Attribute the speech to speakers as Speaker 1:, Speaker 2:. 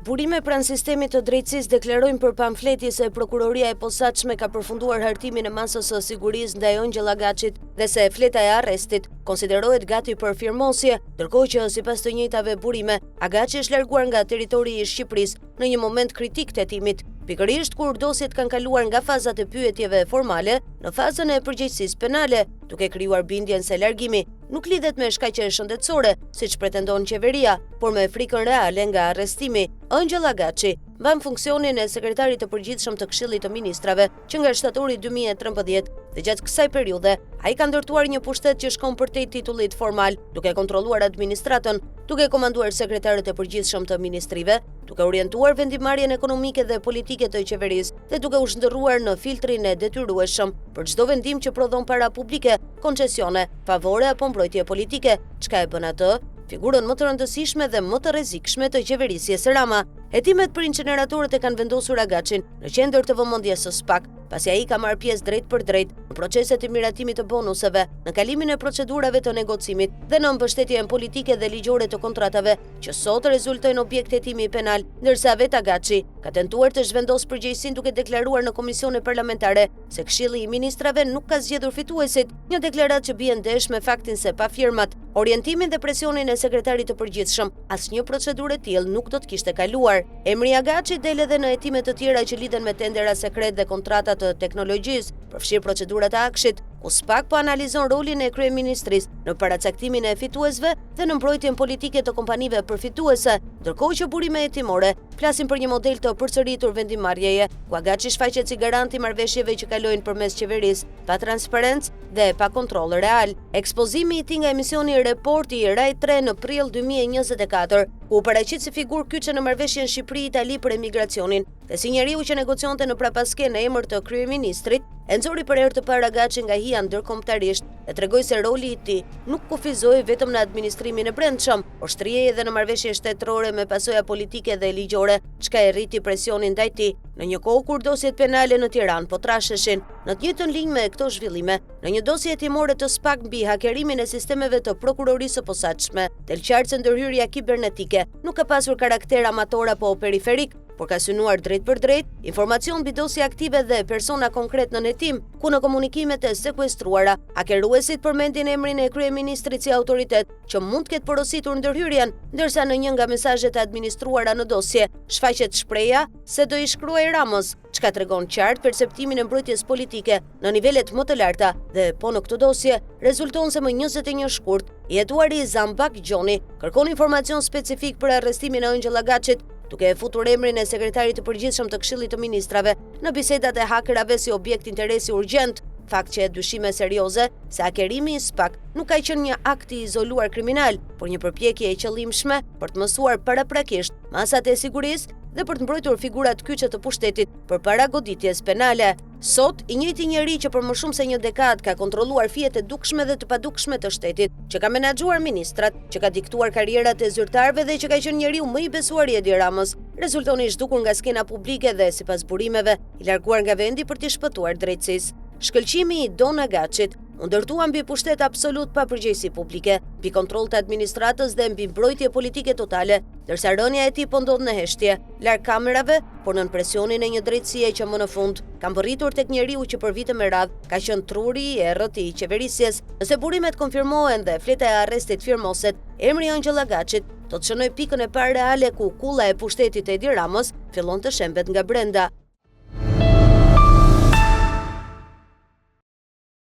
Speaker 1: Burime pranë sistemit të drejtësisë deklarojnë për Pamfleti se Prokuroria e Posaçme ka përfunduar hartimin e masës së sigurisë ndaj Ëngjëll Agaçit dhe se fleta e arrestit konsiderohet gati për firmosje, ndërkohë që sipas të njëjtave burime, Agaçi është larguar nga territori i Shqipërisë në një moment kritik të hetimit, pikërisht kur dosjet kanë kaluar nga fazat e pyetjeve formale në fazën e përgjegjësisë penale, duke krijuar bindjen se largimi nuk lidhet me shkaqe shëndetësore, siç pretendon qeveria, por me frikën reale nga arrestimi. Ëngjëll Agaçi mban funksionin e sekretarit të përgjithshëm të Këshillit të Ministrave që nga shtatori 2013 dhe gjatë kësaj periudhe ai ka ndërtuar një pushtet që shkon përtej titullit formal, duke kontrolluar administratën, duke komanduar sekretarët e përgjithshëm të ministrive, duke orientuar vendimmarrjen ekonomike dhe politike të qeverisë dhe duke u shndërruar në filtrin e detyrueshëm për çdo vendim që prodhon para publike, koncesione, favore apo mbrojtje politike, çka e bën atë figurën më të rëndësishme dhe më të rrezikshme të qeverisjes Rama. Hetimet për inceneratorët e kanë vendosur Agaçin në qendër të vëmendjes së SPAK, pasi ai ka marrë pjesë drejtpërdrejt në proceset e miratimit të bonuseve, në kalimin e procedurave të negocimit dhe në mbështetjen politike dhe ligjore të kontratave që sot rezultojnë objekt hetimi penal, ndërsa vetë Agaçi ka tentuar të zhvendosë përgjegjësinë duke deklaruar në komisione parlamentare se Këshilli i Ministrave nuk ka zgjedhur fituesit, një deklaratë që bie ndesh me faktin se pa firmat, orientimin dhe presionin e sekretarit të përgjithshëm, asnjë procedurë e tillë nuk do të kishte kaluar. Emri i Agaçit del edhe në hetime të tjera që lidhen me tendera sekretë dhe kontrata të teknologjisë, përfshirë procedurat e AKSHI-t, ku SPAK po analizon rolin e kryeministrisë në paracaktimin e fituesve dhe në mbrojtjen politike të kompanive përfituese, ndërkohë që burime hetimore Flasim për një model të përsëritur vendimmarrjeje, ku Agaçi shfaqet si garant i marrëveshjeve që kalojnë përmes qeverisë, pa transparencë dhe pa kontroll real. Ekspozimi i tij nga emisioni Report i Rai 3 në prill 2024, ku u paraqit si figurë kyçe në marrëveshjen Shqipëri-Itali për emigracionin dhe si njeriu që negocionte në prapaskenë në emër të kryeministrit, e nxori për herë të parë Agaçin nga hija ndërkombëtarisht dhe tregoi se roli i tij nuk kufizohej vetëm në administrimin e brendshëm, por shtrihej edhe në marrëveshje shtetërore me pasoja politike dhe ligjore, çka e rriti presionin ndaj tij, në një kohë kur dosjet penale në Tiranë po trasheshin. Në të njëjtën linjë me këto zhvillime, në një dosje hetimore të SPAK mbi hakerimin e sistemeve të Prokurorisë së Posaçme, del qartë se ndërhyrja kibernetike nuk ka pasur karakter amator apo periferik, por ka synuar drejtpërdrejt informacion mbi dosje aktive dhe persona konkretë nën hetim, ku në komunikimet e sekuestruara, hakeruesit përmendin emrin e kryeministrit si autoritet që mund të ketë porositur ndërhyrjen, ndërsa në një nga mesazhet e administruara në dosje, shfaqet shprehja se do i shkruaj Ramës, çka tregon qartë perceptimin e mbrojtjes politike në nivelet më të larta dhe po në këtë dosje rezulton se më 21 shkurt, i hetuari Zambak Gjoni kërkon informacion specifik për arrestimin e Ëngjëll Agaçit, duke e futur emrin e sekretarit të përgjithshëm të Këshillit të Ministrave në bisedat e hakerave si objekt interesi urgjent, fakt që hedh dyshime serioze se hakerimi i SPAK nuk ka qenë një akt i izoluar kriminal, por një përpjekje e qëllimshme për të mësuar paraprakisht masat e sigurisë dhe për të mbrojtur figurat kyçe të pushtetit përpara goditjes penale. Sot, i njëjti njeri që për më shumë se një dekadë ka kontrolluar fijet e dukshme dhe të padukshme të shtetit, që ka menaxhuar ministrat, që ka diktuar karrierat e zyrtarëve dhe që ka qenë njeriu më i besuar i Edi Ramës, rezulton i zhdukur nga skena publike dhe, sipas burimeve, i larguar nga vendi për t'i shpëtuar drejtësisë. Shkëlqimi i Don Agaçit u ndërtua mbi pushtet absolut pa përgjegjësi publike, mbi kontroll të administratës dhe mbi mbrojtje politike totale, ndërsa rënia e tij po ndodh në heshtje, larg kamerave, por nën presionin e një drejtësie që më në fund ka mbërritur tek njeriu që për vite me radhë ka qenë truri i errët i qeverisjes. Nëse burimet konfirmohen dhe fleta e arrestit firmoset, emri i Ëngjëll Agaçit do të shënojë pikën e parë reale ku kulla e pushtetit të Edi Ramës fillon të shembet nga brenda.